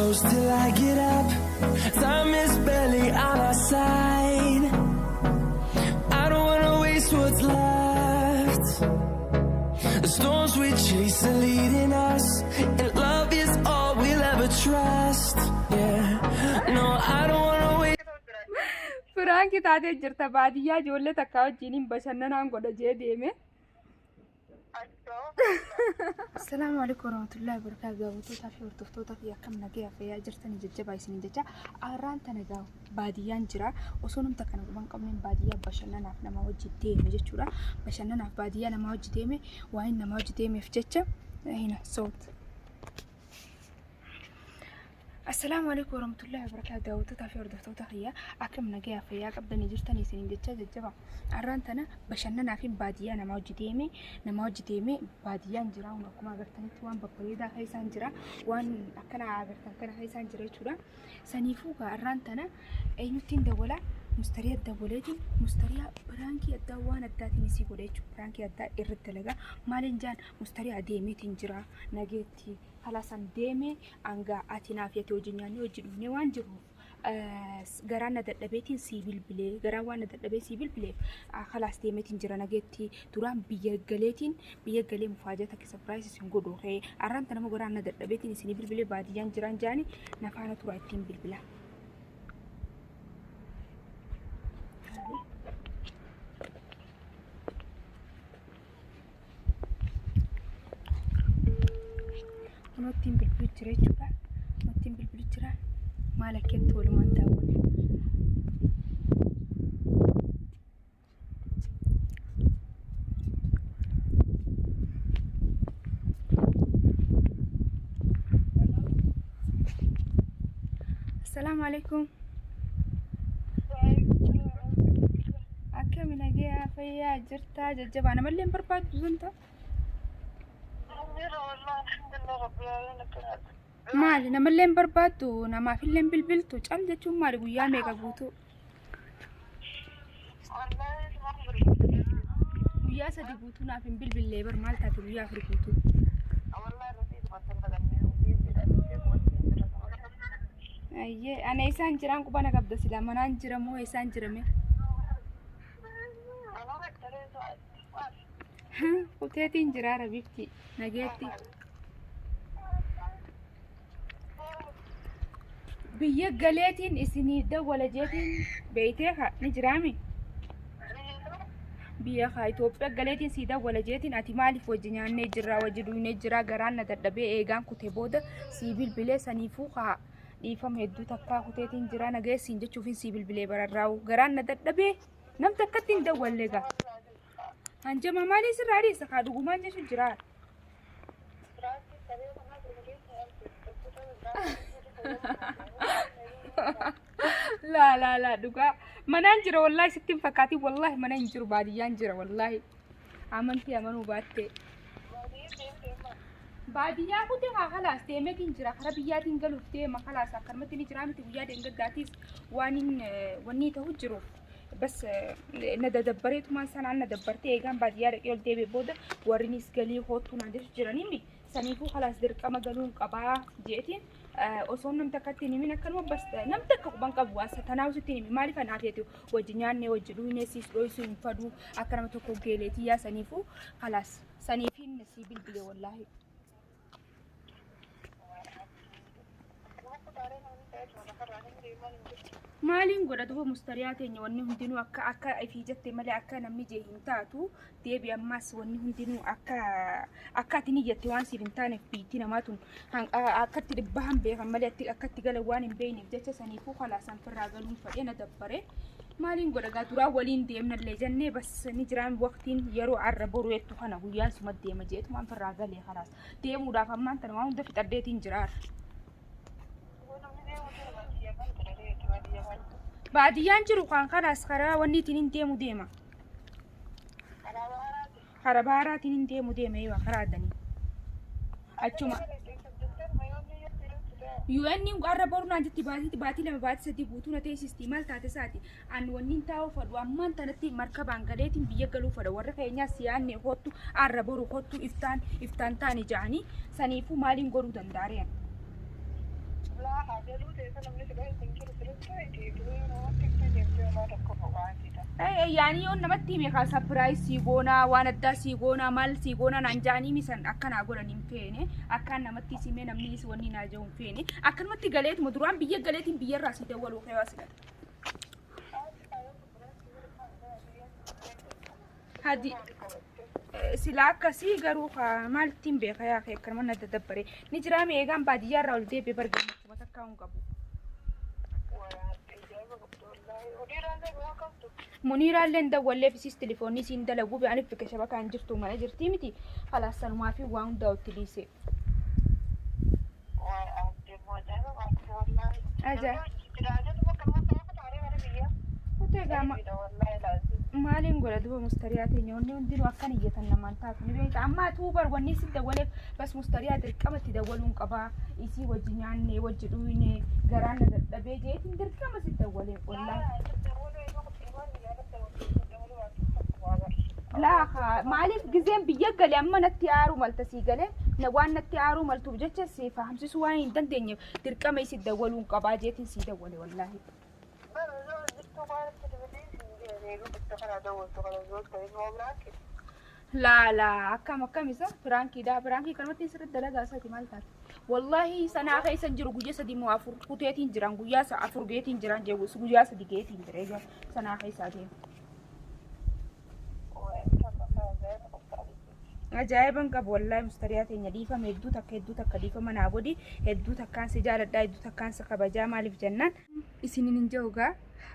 close till I get up. Time is barely on our side. I don't wanna waste what's left. The storms we chase are leading us, and love is all we'll ever trust. Yeah, no, I don't wanna wait. Piraanki taatee jirta baadiyyaa ijoollee takkaa wajjiniin bashannanaan godha jee deeme. Assalaamu alaikum warahmatullahi wabarakatuh. Daawwattootaa fi hordoftoota fi akkam nagaya fayyaa jirtanii jajjabaa isin jecha arraan tana gaa baadiyyaan jira. Osoo namta kana quban qabneen baadiyyaa bashannanaaf nama wajji deeme jechuudha. Bashannanaaf baadiyyaa nama wajji deeme waan nama wajji deemeef jecha hina soot. Assalaamu alaikum warahmatullahi wabarakatuh. Daawwattootaa fi hordoftoota kiyya akkam nagaya fayyaa qabdanii jirtanii isiniin jecha jajjaba. Arraan tana bashannanaa fi baadiyyaa nama hojii deeme nama hojii deeme baadiyyaan jira kun akkuma agartanitti waan babbareedaa keessaan jira waan akkana agartan kana keessaan jira jechuudha. Saniifuu arraan tana eenyuttiin dawwala mustariyaa dawwaleetiin mustariyaa piraankii addaa waan addaatiin isii godhe jechuudha. Piraankii addaa irratti dalagaa maaliin jaan mustariyaa deemeetiin jira nageetti Kalaas an deeme hanga ati naaf ati hojii nyaannee hojii dhufnee waan jirruuf garaan na dadhabeetiin sii bilbilee garaan waan na dadhabee sii bilbileef kalaas deemeetiin jira nageetti duraan biyya galeetiin biyya galee mufaajaa takka sapiraayis isin godhu kee arraan tana garaan na dadhabeetiin isinii bilbilee baadiyyaan jiraan jaani na faana turaa ittiin bilbila. Kunoo ittiin bilbilu jira jechuudha. Kunoo ittiin bilbilu jira. Maal akka itti walumaan daawwanna. Assalaamu alaikum. Akkami nagayaa fayyaa jirtaa jajjabaa namallee hin barbaaddu sun ta'a. Maali namallee hin barbaaddu namaafillee hin bilbiltu cal jechuun maali guyyaa meeqa guutuu. Guyyaa sadi guutuu naaf hin bilbillee bar maal taate guyyaa afur guutuu. Ayyee ana isaan jiraan quba na qabda silaa manaan jira moo isaan jira mee? Kuteetiin jira rabifti nageetti. Biyya galeetiin isinii dawwala jeetiin beeytee haa ni jiraami. Biyya haa Itoophiyaa galeetiin sii dawwala jeetiin ati maaliif wajji nyaannee jirraa wajji duynee jiraa garaan na dadhabee eegaan kute booda sii bilbilee saniifuu haa dhiifama hedduu takkaa kuteetiin jiraa nageessiin jechuufin sii bilbilee bararraa'u garaan na dadhabee nam takkatti hin dawwalle gaa. Hanjama maalii sirraa dhiisa kaa dhugumaan jechuun jiraa. Laa laa laa dhugaa manaan jira wallaahi sitti hin fakkaatin wallaahi mana hin jiru baadiyyaan jira wallaahi amantii amanuu baattee. Baadiyyaa kutee haa kalaas deemeetiin jira karaa biyyaatiin galuuf deema kalaas akkanumatti ni jira miti guyyaa deengaggaatiis waan hin wanni ta'u jiruuf bas na dadabbareetumaan sanaan na dabbartee eegaan baadiyyaa dhaqee ol deebi'e booda warrinis galii hoottuu naan jechu jiraniimi saniifuu kalaas dirqama galuun qabaa jeetiin osoo nam takkatti hin himin akkanuma bas nam takka quban qabu waan tanaa sitti hin himin maaliif anaaf jeetu wajji nyaannee wajji dhuynee siis dhoysuu hin faduu akka nama tokko geeleetii yaa saniifuu kalaas saniifiin sii bilbile wallaahi. Maaliin godha duba mustariyaa teenya wanni hundinuu akka akka ifii jette malee akka namni jee hin taatu deebi ammaas wanni hundinuu akka akka ati ni jette waan siif hin taaneef biitti namaa tun akka itti dhibbahan beekan malee akka itti galan waan hin beekneef jecha saniifuu kalaasan firraa galuun fadhee na dabbare maaliin godha gaa duraa waliin deemnallee jennee bas ni jiraan waqtiin yeroo arra boru jettu kana guyyaan suma deema jeetumaan firraa galee kalaas deemuudhaaf ammaan tana waan hunda fixadheetiin jiraara. Baadiyyaan jiru kan kalaas karaa wanni ittiin hin deemu deema. Karaa baharaatiin hin deemu deema eewa karaa addanii. Achuma. UN har'a boru naan jetti baatii baatii lama baatii sadii guutuu na teessisti maal taate isaati. An wanni taa'u fadhu ammaan tanatti markabaan galeetiin biyya galuu fadha warra keenyaas siyaanne kottu har'a boru kottu iftaan iftaan taane ja'anii saniifuu maaliin godhuu danda'areen. Yaani yoon namatti hime kaa surprise sii goonaa waan addaa sii goonaa maal sii goonaa naan ja'anii misan akkanaa godhan hin feene akkaan namatti simee namni is wanni naa jiru hin feene akkanumatti galeetuma duraan biyya galeetiin biyyarraa sii dawwaluu keewaa si gala. Hadi silaa akkasii garuu maal ittiin beeka yaa kee akkanuma na daddabbare ni jiraa mee eegaan baadiyyaarraa ol deebi'e bargammachuma takkaa hin qabu. Muniiraallee hin dawwalleef isiis telefoonni isiin dalaguu be'aniif bika shabakaan jirtu mana jirtii miti kalaas sanumaa fi waa hundaa itti dhiise. Kutee gaama maaliin godha duba mustariyaa teenya wanni hundinuu akkan iyyatan namaan taatu ni beekta amma atuu bar wanni si dawwaleef bas mustariyaa dirqama itti dawwaluun qabaa isii wajji nyaanne wajji dhuyne garaan na dadhabee jeetiin dirqama si dawwaleef wallaahi. Laa maaliif gizeen biyya gale amma natti aaruu malta sii galee na waan natti aaruu maltuuf jecha si fahamsisuu waan hin dandeenyeef dirqama isi dawwaluun qabaa jeetiin sii dawwale wallaahi. Laa laa akkam akkam isa piraankiidha piraankii kanumatti sirriitti dalagaa isaati maal taate. Wallaahi sanaa keessa hin jiru guyyaa sadii moo afur kuteetiin jiran guyyaa afur geetiin jiran jechuus guyyaa sadi geetiin jira egaa sanaa keessaa deema. Ajaa'iban qabu wallaahi mustariyaa teenya dhiifama hedduu takka dhiifama naa godhi hedduu takkaan si jaaladha hedduu takkaan si kabajaa maaliif jennaan isiniin hin jiru gaa.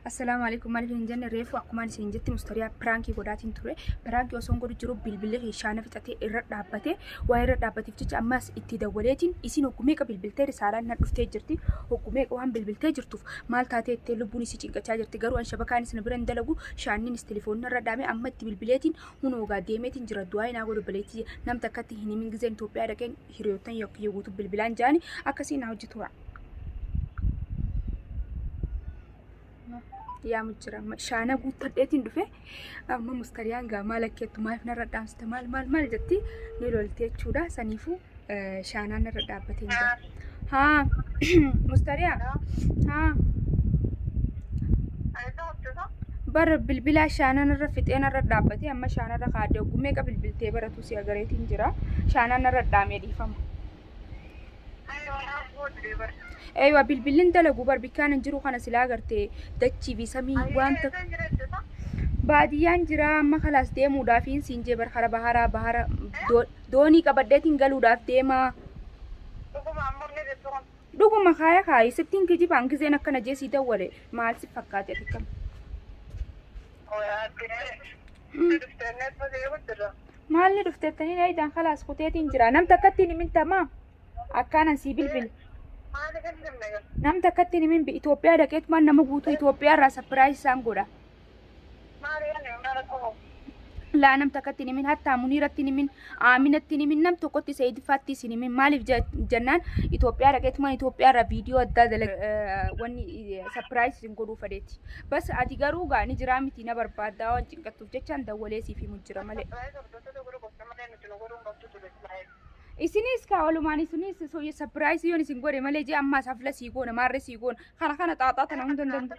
Assalaamu alaikum maaliif hin jenne reefu akkumaan isin jetti mustariyaa piraankii godhaatiin ture piraankii osoo hin godhu jiru bilbilli shaana fixatee irra dhaabbate waa irra dhaabbateef jecha ammas itti dawwaleetiin isin hoggumee qa bilbiltee risaalaan na dhuftee jirti hoggumee waan bilbiltee jirtuuf maal taatee itti lubbuun isii cinqachaa jirti garuu an shabakaan isin bira hin dalagu shaanninis telefoonni irra dhaame amma itti bilbileetiin hunoogaa deemeetiin jira du'aa naa godhu baleetii nam takkatti hin himin gizeen Itoophiyaa dhaqeen hiriyoottan yokkiyya guutuu bilbilaan jaani akkasii naa hojjetura. Yaamu jira shaana guuttadheetiin dhufe amma mustariyaan gaa maal akkeettu maaliif narra dhaamsite maal maal maal jetti ni lolte jechuudha saniifuu shaanaan narra dhaabbatee jira. Haa mustariyaa haa bar bilbilaa shaanaan irra fixee narra dhaabbatee amma shaanarra kaadde oggumee qa bilbiltee baratu si agareetiin jira shaanaan narra dhaamee dhiifama. Eeyywa bilbilli dalagu bar bikkaan hin jiru kana silaa agartee dachii fi samii wanta baadiyyaan jira amma kalaas deemuudhaaf hin siin jee bar kara baharaa bahara doonii qabadheetiin galuudhaaf deema. Dhuguma kaaya kaayi sittiin kijibaan gizeen akkana jee sii dawwale maal si fakkaate ati kam. Maalni dhufteettanii eeydaan kalaas kuteetiin jira nam takkattiin himintamaa akkaanan sii bilbile. Nam takkattiin himin Itoophiyaa dhaqeetumaan nama guutuu Itoophiyaa irraa surprise isaan godha. Laa nam takkatti himin hattaa Muniiratti himin Aaminatti himin nam tokkotti Sa'idifaatti isin himin maaliif jennaan Itoophiyaa dhaqeetumaan Itoophiyaa irraa viidiyoo addaa dalag wanni surprise isin godhuu fedheeti. Bas ati garuu gaa ni jiraa miti na barbaaddaa waan cinqattuuf jechaan dawwalee siif himu jira malee. Isinis kaa walumaan isinis surprise yoon isin godhe malee jee ammaas hafla sii goona maarree sii goona kana kana xaaxaa tana hunda hin danda'u.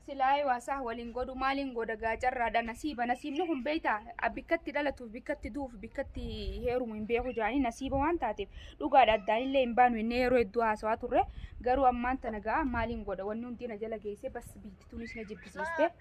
Silaa waasaa waliin godhu maaliin godha gaacarraadha nasiiba nasiibni kun beektaa bikkatti dhalatuuf bikkatti du'uuf bikkatti heerumu hin beeku jaanii nasiiba waan taateef dhugaadha addaanillee hin baanu inni yeroo hedduu haasawaa turre garuu ammaan tana ga'a maaliin godha wanni hundi na jala geesse bas biitti tunis na jibbisiiste.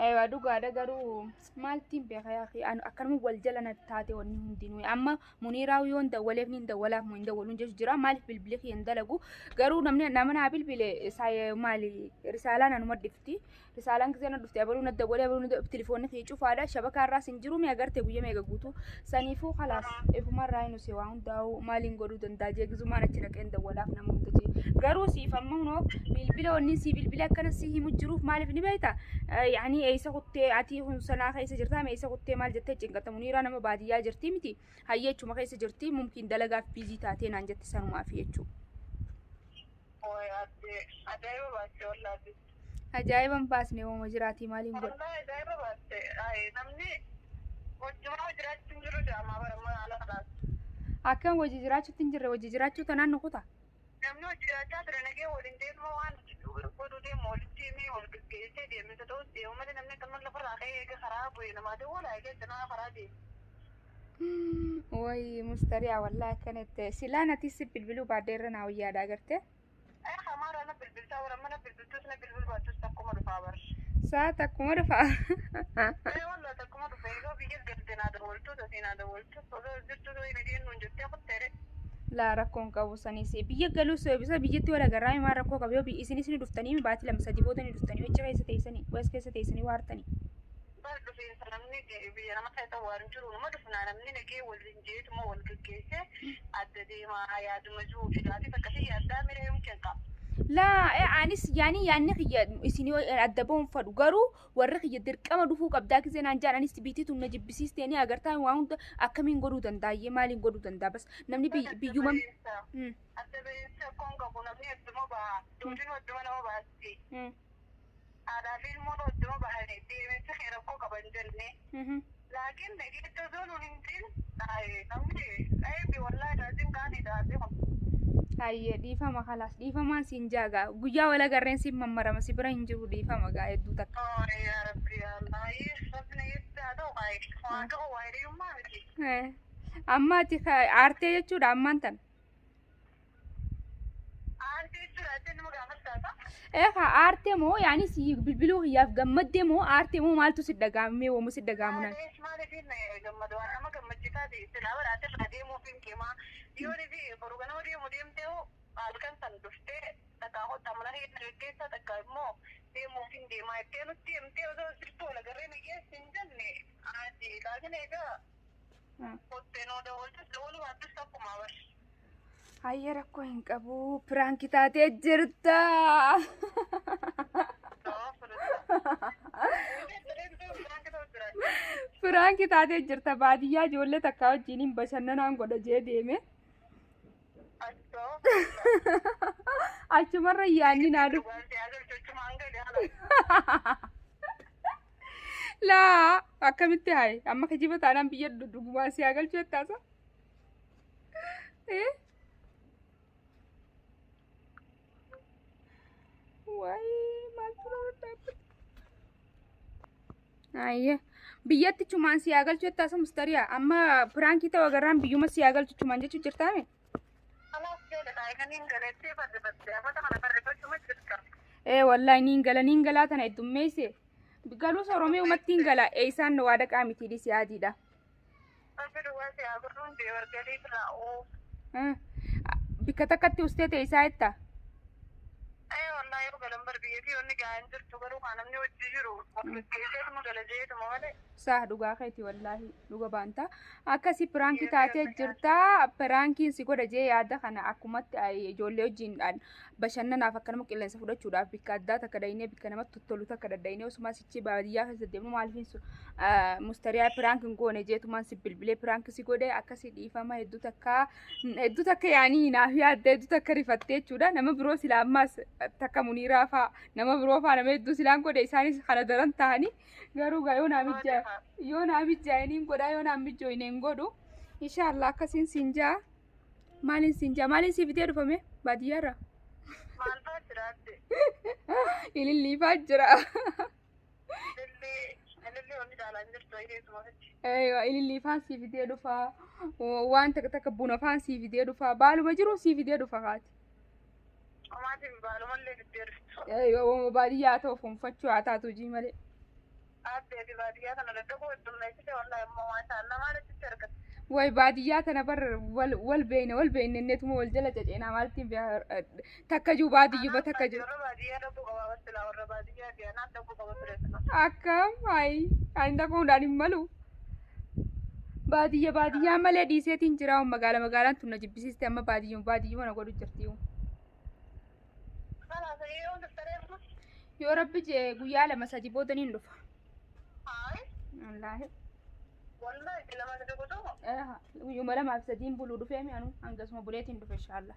Eewa dhugaadha garuu maaltiin beeka yaa akhi akkanuma wal jala na taate wanni hundinuu amma Muniiraa yoon dawwaleef ni dawwalaaf moo hin dawwaluun jechu jira maaliif bilbili kiyya hin dalagu garuu namni nama naa bilbile maali risaalaan anuma dhifti risaalaan gisee na dhufte abaluu na dawwalee abaluu na telefoonni kiyya cufaadha shabakaa irraas hin jiru mee agarte guyya meeqa guutuu saniifuu kalaas ifumarraa hin usee waa hundaa'u maaliin godhuu danda'a jee gisumaan achi dhaqeen dawwalaaf nama hunda jee garuu siif amma hunoo bilbila wanni sii bilbila akkana si himu jiruuf maaliif ni beekta yaani Yaanii eessa kuttee ati kun sanaa keessa jirtaa eessa kuttee maal jettee cinqatta Muniiraa nama baadiyyaa jirti miti hayyee achuma keessa jirti mumkiin dalagaaf biizii taatee naan jette sanumaaf jechuudha. Wayi addee ajaa'iba baaste wallaahi. Ajaa'iba hin baasne uuma jiraatii maaliin godha. Wallaahi ajaa'iba baaste. Namni hojjumaa jiraachuu hin jiru jedhama bara mana ala kanaas. Akkam hojii jiraachuutti hin jirre hojii jiraachuu tanaan nu kuta. Namni hojii jiraachaa ture nagee waliin deemu waan godhuu deemu walitti himee wal gaggeessee deemsa ta'us deemu malee namni akkanuma lafarraa ka'ee eega karaa bu'e namaa ta'u walaa eega cinaa karaa deema. Wayi mustariyaa wallaahi akkanatti silaa nati si bilbiluu baadhee irra naa wayyaadha agartee. Hamaara na bilbiltaa bara mana bilbiltus na bilbil baattus takkuma dhufaa bar. Saa takkuma dhufaa. Wallaa takkuma dhufa egaa biyya galte naa dawwaltus asii naa dawwaltus osoo jirtu ta'e nageen nuun jettee kutteere. Laa rakkoon qabu sanis biyya galuus bisa biyyatti wal agarraa himaa rakkoo qabu yoo isinis ni dhuftanii baatii lama sadii booda ni dhuftanii achi keessa teessanii waas keessa teessanii waartanii. Bar dhufiinsa namni biyya nama keessa waan jiru nama dhufnaa namni nagee waliin jeetuma wal gaggeessee adda deemaa yaaduma jiru fidaatiif akkasii yaaddaa miree yomkeen qaba. Laa anis yaani yaanni kiyya isin adda ba'uun fadhu garuu warri kiyya dirqama dhufuu qabdaa gisee naan jaan anis biitii tun na jibbisiisteeni agartaa waan hunda akkamiin godhuu danda'ayyee maaliin godhuu danda'a bas namni biyyuma. Adda bahiinsa akkoon qabu namni adduma baha duudin adduma nama baasti. Aadaa fi ilmoon adduma bahanii deeminsi kee rakkoo qaban jenne. Laakiin nageetti osoo nuun hin jiin namni eebbi wallaahi daasiin kaanii daasii kun. Hayyee dhiifama kalaas dhiifamaan siin jaagaa guyyaa wal agarreen siin mammarama si bira hin jiru dhiifama gaa hedduu takka. Yaa rabbi yaa rabbi nageetti haa ta'u waan qabu waa hiriyyummaa miti. Amma ati aartee jechuudha ammaan tan. Aartee jechuudha jettee nama gaafattaata. Eegaa aartee moo yaani si bilbiluu kiyyaaf gammaddee moo aartee moo maaltu si dhagaamee woomu si dhagaamu nan. Maaliif gammadu waan nama gammachiisaa ta'e silaa baraate irraa deemuuf hin keemaa yoo fi boru ganama deemu deemtee halkan san dhuftee takkaa kottaa mana keessa takkaa immoo deemuuf hin deemaa jettee nutti himtee osoo sirtuu wal agarree nageessi hin jenne aati laakiin egaa kottee nuu daawwaltus daawwalu baattus akkuma bar. Hayyee rakkoo hin qabu piraankii taatee jirta. Piraankii taatee jirta baadiyyaa ijoollee takkaa wajjin hin bashannanaan godha jee deeme. Achumarra yaanni naa dhufu. Laa akkamitti haye amma kijiba taanaan biyya dhugumaan si haa galchu jettaasa. Waayee maaltu nama dhaabbata. Ayyee biyyatti chumaan si haa galchu jettaasa mustariyaa amma piraankii ta'uu agarraan biyyuma si haa galchu chumaan jechuu jirtaame. Ee wallaahi niin gala niin galaa tana heddummeesse. Galuus Oromiyaa uumatti hin gala eessaan waa dhaqaa miti dhisi adiidha. Bikka takkatti ustee ta'e isaa jetta. Saa dhugaa keeti wallaahi dhuga baanta. Akkasi piraankii taatee jirta. Piraankiin si godha jee yaada kana akkumatti ijoollee wajjin bashannanaaf akkanuma qilleensa fudhachuudhaaf bikka addaa takka dhaynee bikka namatti tottolu takka daddaynee osuma sichi baadiyyaa keessa deemnu maaliif mustariyaa piraankiin goone jeetumaan si bilbilee piraankii si godhe akkasi dhiifama hedduu takka hedduu takka yaanii naaf yaadda hedduu takka rifattee jechuudha. Nama biroo silaa ammaas takka muniiraa faa nama biroo faa nama hedduu silaan godhe isaanis kana daran ta'anii garuu gaa yoo naa mijjaa yoo naa mijjaa'iniin godhaa yoo naa mijjooyne hin godhu inshaallah akkasiin siin jaa maaliin siin jaa maaliin sii fidee dhufame baadiyyaarra Maalfaa jiraatti? ililliifaa jira Ililli wanni caalaa hin jirtu keessuma fitti. Eeywa ililliifaan sii fidee dhufaa waan takka takka buna faan sii fidee dhufaa baaluma jiru sii fidee dhufa kaati. Homaatiin baalumallee fiddee dhuftu. Eeywa baadiyyaa ta'u fuunfachuu haa taatu hojii malee. Aaddee fi baadiyyaa kana daddaquu heddummeessite wallaahi immoo maasha Allah maalitti argata. Way baadiyyaa tana bar wal wal beeyne wal beeyne inneetuma wal jala caceenaa maaltiin takka jiru baadiyyuma takka jiru. Warra baadiyyaa dhaquu qaba silaa warra baadiyyaa fi anaan dhaquu qaba ture. Akkam hayi ani dhaquudhaan hin malu. Baadiyya baadiyyaa malee dhiiseetiin jira magaala magaalaan tun na jibbisiiste amma baadiyyuma baadiyyuma na godhu jirti. Kalaas yoo dhuftaree Yoo rabbi jee guyyaa lama sadii booda niin dhufa. Hayi. Wallaahi. Wallahi itti lama sadi guutuu. Guyyuma lamaaf sadiin buluu dhufee mi anu hangasuma buleetiin dhufe inshaallah.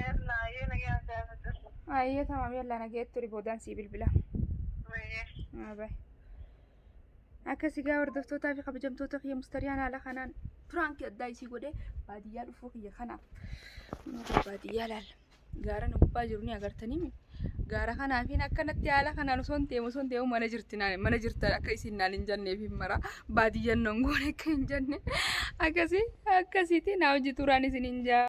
Yallaa ayyee nagaa siyaasa. Ayyee tamaam yallaa nageetti turi boodaan sii bilbila. Ayyee. Akkas egaa hordoftootaa fi kabajamtoota kiyya mustariyaan haala kanaan piraankii addaa isii godhee baadiyyaa dhufuu kiyya kanaaf baadiyyaa laalla. Gaara nu gubbaa jiru ni agartanii gaara kanaafiin akkanatti haala kanaan osoo hin deemu osoo hin deemu mana jirti naan mana jirta akka isin naan hin jenneef hin mara baadiyyaan nan goone akka hin jenne akkasii akkasiiti naa hojii turaan isin hin jaa.